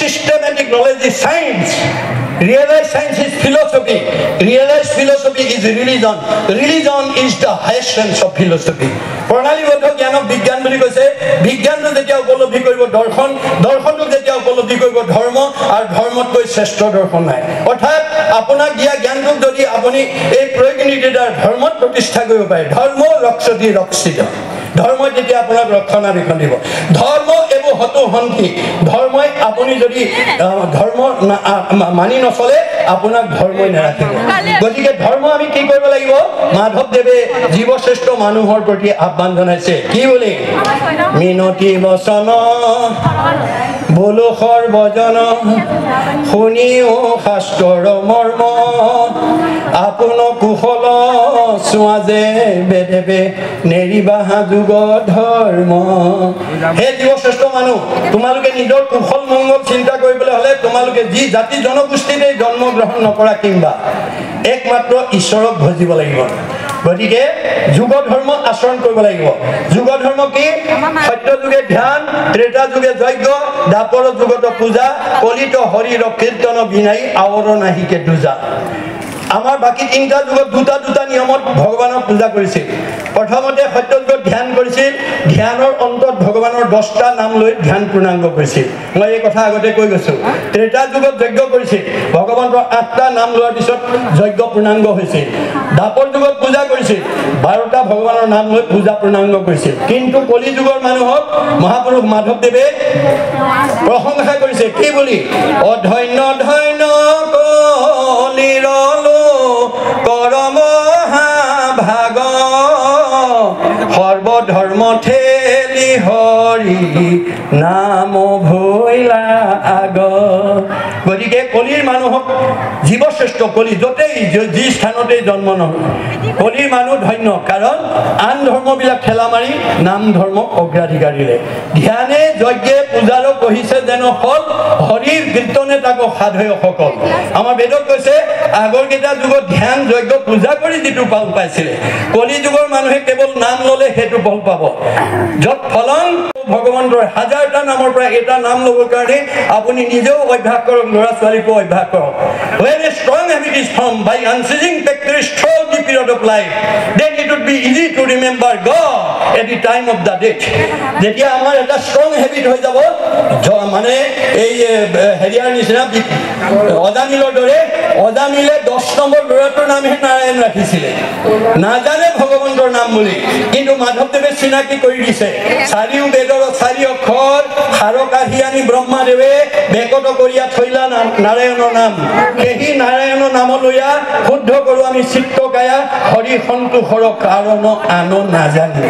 Systematic knowledge is science. Realized science is philosophy. Realized philosophy is religion. Religion is the highest sense of philosophy. প্ৰণালীবদ্ধ জ্ঞানক বিজ্ঞান বুলি কৈছে। বিজ্ঞানটো যেতিয়া উপলব্ধি কৰিব দৰ্শন, দৰ্শনটোক যেতিয়া উপলব্ধি কৰিব ধৰ্ম, আৰু ধৰ্মতকৈ শ্ৰেষ্ঠ দৰ্শন নাই। অৰ্থাৎ আপোনাক দিয়া জ্ঞানটোক যদি আপুনি এই প্ৰয়োগ নীতিৰ দ্বাৰা ধৰ্মত প্ৰতিষ্ঠা কৰিব পাৰে, ধৰ্ম ৰক্ষতি ৰক্ষিত, ধৰ্মই তেতিয়া আপোনাক ৰক্ষণাবেক্ষণ দিব। ধৰ্ম এইবোৰ হতো হন্তি, ধৰ্মই আপুনি যদি ধৰ্ম মানি নচলে আপোনাক ধৰ্মই নাৰাখিব। গতিকে ধৰ্ম আমি কি কৰিব লাগিব? মাধৱদেৱে জীৱশ্ৰেষ্ঠ মানুহৰ প্ৰতি আহ্বান জনাইছে কি বুলি? মিনতি বচন বোলো সৰ্বজন, শুনিও শাস্ত্ৰৰ মৰ্ম, আপোন কুশল চোৱা যে বেদেৱে নেৰিবা যুগ ধৰ্ম। হে জীৱশ্ৰেষ্ঠ মানুহ, তোমালোকে নিজৰ কুশল মংগল চিন্তা কৰিবলৈ হ'লে তোমালোকে যি জাতি জনগোষ্ঠীতে জন্মগ্ৰহণ নকৰা কিম্বা একমাত্ৰ ঈশ্বৰক ভজিব লাগিব। গতিকে যুগ ধৰ্ম আচৰণ কৰিব লাগিব। যুগ ধৰ্ম কি? সত্য যুগে ধ্যান, ত্ৰেতা যুগে যজ্ঞ, দ্বাপৰ যুগত পূজা, কলিত হৰিৰ কীৰ্তন বিনাই আৱৰ নাহিকে দুজা। আমাৰ বাকী তিনিটা যুগত দুটা দুটা নিয়মত ভগৱানক পূজা কৰিছিল। প্ৰথমতে সত্যযুগত ধ্যান কৰিছিল, ধ্যানৰ অন্তত ভগৱানৰ 10টা নাম লৈ ধ্যান পূৰ্ণাংগ কৰিছিল। মই এই কথা আগতে কৈ গৈছোঁ। ত্ৰেতা যুগত যজ্ঞ কৰিছিল, ভগৱন্তৰ 8টা নাম লোৱাৰ পিছত যজ্ঞ পূৰ্ণাংগ হৈছিল। দ্বাপৰ যুগত পূজা কৰিছিল, 12টা ভগৱানৰ নাম লৈ পূজা পূৰ্ণাংগ কৰিছিল। কিন্তু কলি যুগৰ মানুহক মহাপুৰুষ মাধৱদেৱে প্ৰশংসা কৰিছে কি বুলি? অধন্য ধন্য কলিৰ কৰম ভাগ, সৰ্বধৰ্ম ঠেলি হৰি নাম ভৈলা আগ। গতিকে কলিৰ মানুহক জীৱশ্ৰেষ্ঠ কলি য'তেই যি স্থানতেই জন্ম নহয়, কলিৰ মানুহ ধন্য। কাৰণ আন ধৰ্মবিলাক ঠেলা মাৰি নাম ধৰ্মক অগ্ৰাধিকাৰ দিলে। ধ্যানে যজ্ঞে পূজাৰো কহিছে যেন ফল, হৰিৰ কীৰ্তনে তাকো সাধয় সকল। আমাৰ বেদত কৈছে আগৰকেইটা যুগত ধ্যান যজ্ঞ পূজা কৰি যিটো ফল পাইছিলে, কলি যুগৰ মানুহে কেৱল নাম ল'লে সেইটো ফল পাব। য'ত ফলং ভগৱন্তৰ হাজাৰটা নামৰ পৰা এটা নাম ল'বৰ কাৰণে আপুনি নিজেও অভ্যাস কৰক, ল'ৰা ছোৱালীকো অভ্যাস কৰক। When a strong habit is formed by unceasing practice throughout the period of life, then it would be easy to remember God at the time of the death. যেতিয়া আমাৰ এটা ষ্ট্ৰং হেবিট হৈ যাব, মানে এই হেৰিয়াৰ নিচিনা অজামিলৰ দৰে, অজামিলে 10 নম্বৰ ল'ৰাটোৰ নামহে নাৰায়ণ ৰাখিছিলে, নাজানে ভগৱন্তৰ নাম বুলি, কিন্তু মাধৱদেৱে চিনাকি কৰি দিছে। চাৰিও বেদৰ চাৰি অক্ষৰ সাৰ কাঢ়ি আনি ব্ৰহ্মাদেৱে বেকত কৰিয়া থৈলা নাৰায়ণৰ নাম। সেহি নাৰায়ণৰ নাম লৈয়া শুদ্ধ কৰোঁ আমি চিত্ত কায়া, হৰি সন্তোষৰ কাৰণ আন নাজানে।